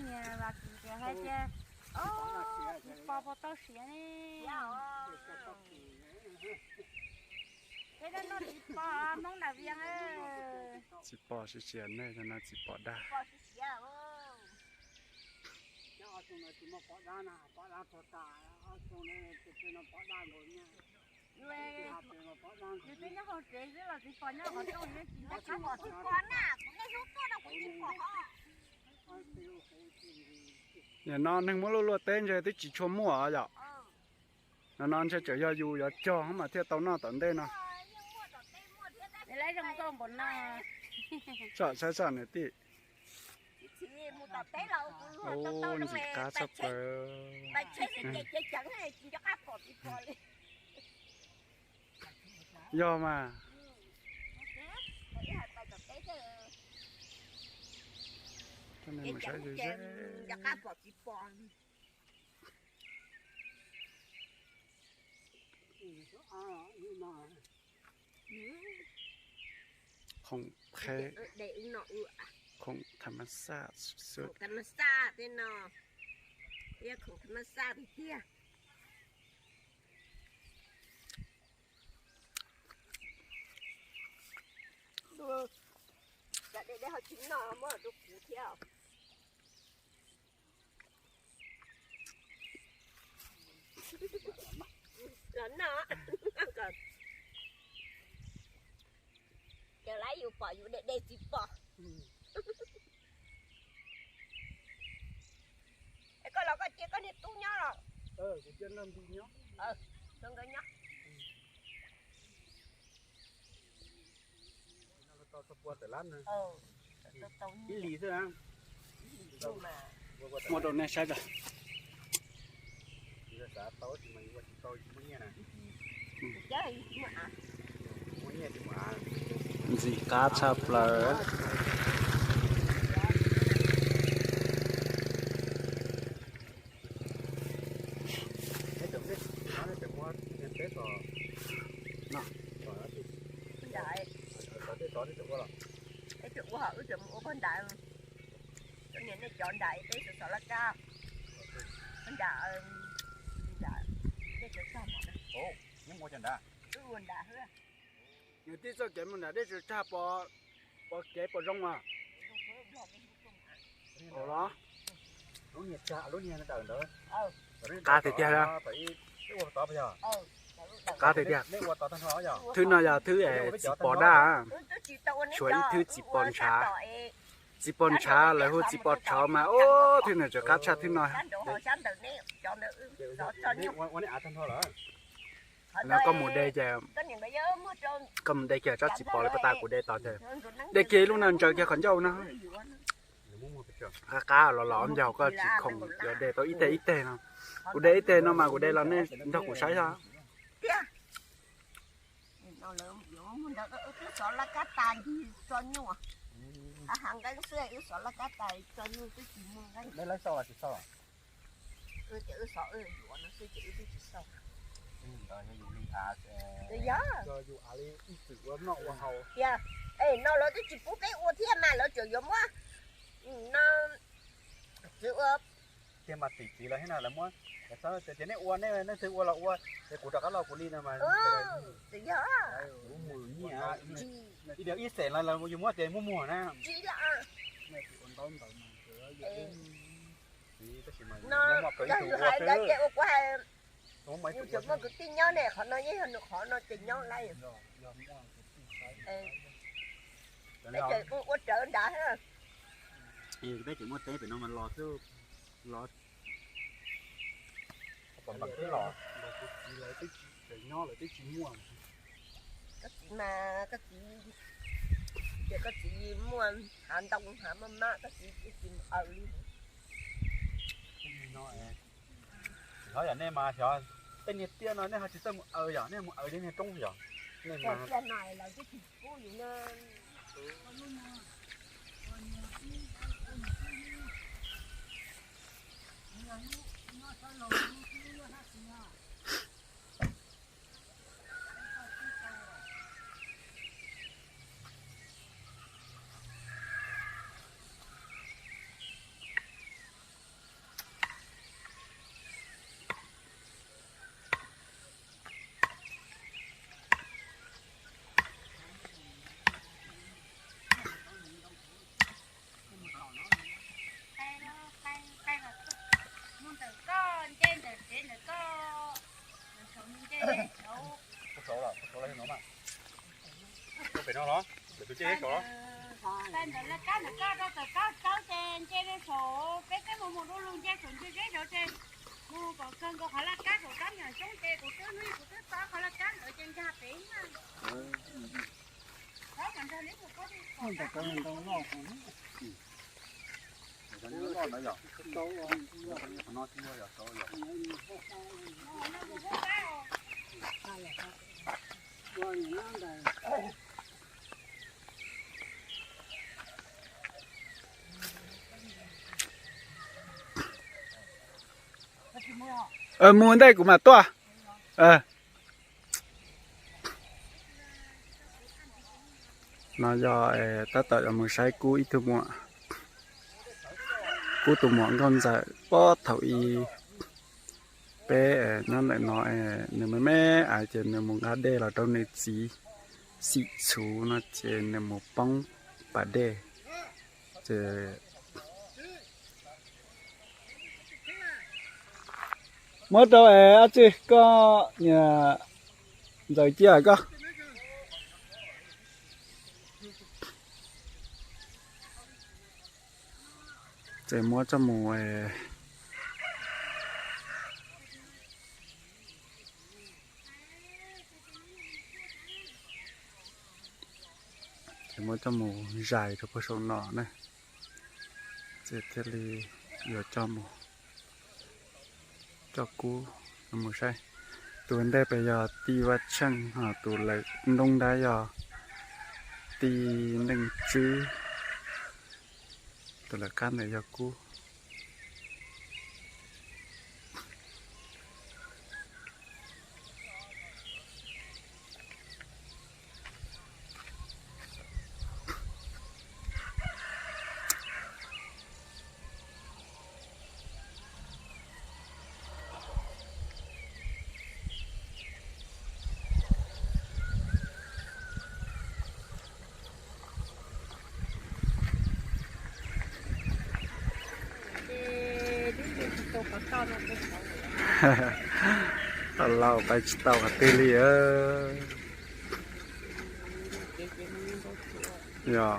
Niam Vam Kwm tias hais tias, o, txiv pos puas tau siav ne? Peb noj txiv pos Hmoob Naj Vias. Txiv pos siav siav ne, no txiv pos daj. Yus twb nyob hauv tsev xwb los txiv pos nyob qhov rooj yeej tsis nco qab pom txiv pos na, kuv niaj hnub tuaj no kuv tsis pom. Nim no neeg muab luaj luaj teb ntshe twb tsis tshua muaj yom. No no ntshe tseem yog yus yuav cog mas thiaj tau noj tom ntej no. Tsom saib tsom niam tij. Ntxim qab tshaj plaws. Yog mas. Coj nej mus saib ze ze. Khoom phe, khoom tham mas xaj xwb. Khoom tham mas xaj tiag no, yog khoom tham mas xaj tiag tiag. Cov dej dej ho tsis noj muab rau kuv thiab. Los noj, ces lawv yus pom yus dej dej tsis pom. Es koj los koj cia koj niag tub nyob los? Nkawd nyob. Ib lis xwb na. Muab rau nej saib tso. Ntxim qab tshaj plaws. Peb tseem ua, wb tseem mus ua pog nrad, niam nej cov nrad, peb xov laj kab nrad, nrad, nej cov tag mom na. Wb ua nrad xwb. Nws tib txoj kev mus nram dej tsuas tshaj pos, pos kev pos zoo mas. Los qab tiag tiag. Qab tiag tiag. Thwb no yog thwb txiv pos daj, tshuav ib thwb txiv pos ntshav. Txiv pos ntshav lawv hu txiv pos tshauv mas ub, thwb no tseem qab tshaj thwb no. No koj mus de ces, koj mus de kiag tsob txiv pos lawv pab tas kuv de tos ces, de kiag ib lub no ntsaws kiag qhov ncauj no. Qab qab los los ncaug koj tsis khoom yuav de tau ib teg ib teg no. Kuv de ib teg no mas kuv de los nej nrog kuv saib xwb. No lawv twb tsis pub peb ua thiab mas lawv tseem yuav muab no txiv ua. Tiag mas tim txiv lawv thiab no lawv muab, ces nej ua, nej leej twg ua los ua, ces kuv rov qab los kuv li no mas. Ib xeem los yus muab ces muaj muag na. Tab sis mas muaj ib tug ua xwb. Yus tseem muaj kwv tij nyob ne, qhov no yeej yog nws qhov no ces nyob lawm. Peb tseem ua rawv nrad. Peb tseem muaj teb pem no mas los xwb, los. Kuv txiv lawv twb tsis, tseem nyob lawv twb tsis muaj. Koj txiv mas koj txiv, ces koj txiv muaj hav ntoo hav maj mab koj txiv twb tsis mus aws li. Tsis hlob yom, nej mas xyov tej niag tiaj no nej ho tsis txawj mus aws yom, nej mus aws li niag roob yom. Nej mas Ntawm laj kab ntawm koj rau tawm kab tsawb ces nce saum peb teb mus mus du lug nce saum ntsia zeb saud ces mus kom kawg nkaus qhov laj kab saum rab nyuam xyoob ces kuv twb hnub kuv twb txog qhov laj kab ntawd ces nkag pem na. Mus ntej kuv mam tuaj. No yog tab tom yuav mus saib kub ib tug muam. Kub tus muam nkauj ntxawm pob thaum ub peb nyob ntawm no, nws me me ais ces nws mus nqa dej los rau nws txiv xim txhuv no ces nws mus poob pas dej ces muab rau es ab tsi koj niam ntxawm cia koj. Ces muab coj mus, ces muab coj mus zais rau puag saum no na, ces thiaj li yuav coj mus coj kub mus saib. Tus ntej pem yog tij Vaj Tsheej, ho tus lawm nroo nrab yog tij Neej Tswb, tus lawm qab ntawd yog kub. Tau laus pais tsis tau qhov twg li. Yog